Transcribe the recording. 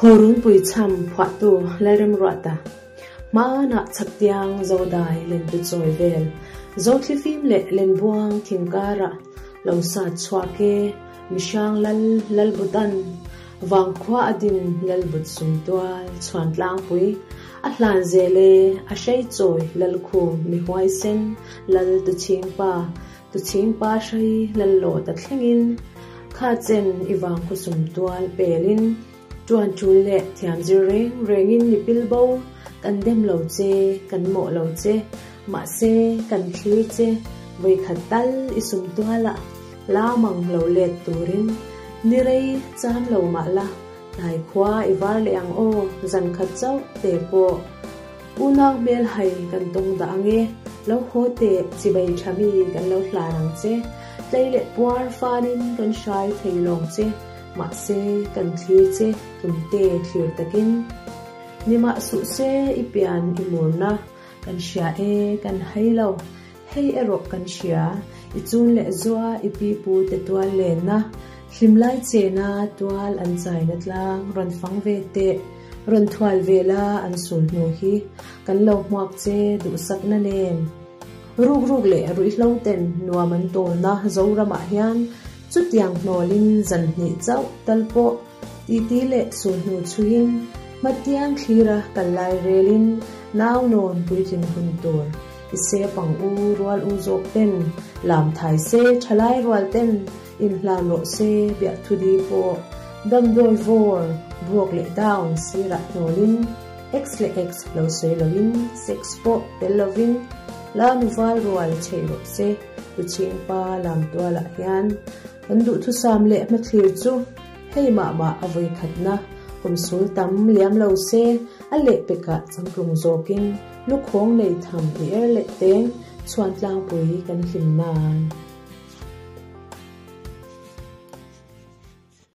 Haw Runpui chham phuahtu Lalremruata Hmanah chhaktiang Zodai lentu chawi vel Zothlifim leh Lenbuang thingkarah lo sat chhuak e Mihrang lal Lalbutan Vangkhua a din Lalbut sumtual chhuan tlangpui a hlan zel e a hrei chawi Lalkhum mi huaisen Lal Tuchhingpa Tuchhingpa hrei Lallawta thlengin kha chen i vangkhaw sumtual pelin Tuan tul leh thiam zir reng rengin ni pil bo, kan dem lo che, kan mawh lo che, mahse kan thlir che, vawikhat tal i sum tualah la mang lo let turin ni rei cham lo mah la, tlai khua i var leh ang aw, zan khat chauh te pawh unau hmel hai kan tawng dah ang e, lo haw teh chibai tha mi kan lo hlan ang che, tlei leh puar fanin kan hrai thei lawng che. Mahse, kan thlir che tumte thlir takin Nimah suh se i pian i murna kan hria e, kan hai lo. Hei erawh kan hria, i chun leh zua i pipu te tual lenna, hlimlai chena tual an chaina tlang rawn fang ve teh, rawn thual ve la an sul hnu hi kan lo hmuak che duhsakna nen. Ruk ruk leh ruihhlo ten nuam an tawlna Zoramah hian Chutiang hnawlin zan hnih chauh tal pawh titi leh sulhnu chhuiin hmatiang thlira kal lai relin nau nawn puitling hun tur i sep ang u rual u zawk ten lam thai se thalai rual ten inhlan rawh se biahthudi pawh damdawi vawr broke leh down sirah hnawlin X leh X lo sawi loin sex pawh tel lovin la nuval rual chheih rawh se. Tuchhingpa lamtualah hian kan duhthusam leh hmathlir chu hei mah mah a vawi khatna kum sul tam liam lo se a lehpekah changtlung zawkin lukhawng nei tham i er leh teng chhuan tlangpui kan hlim nan.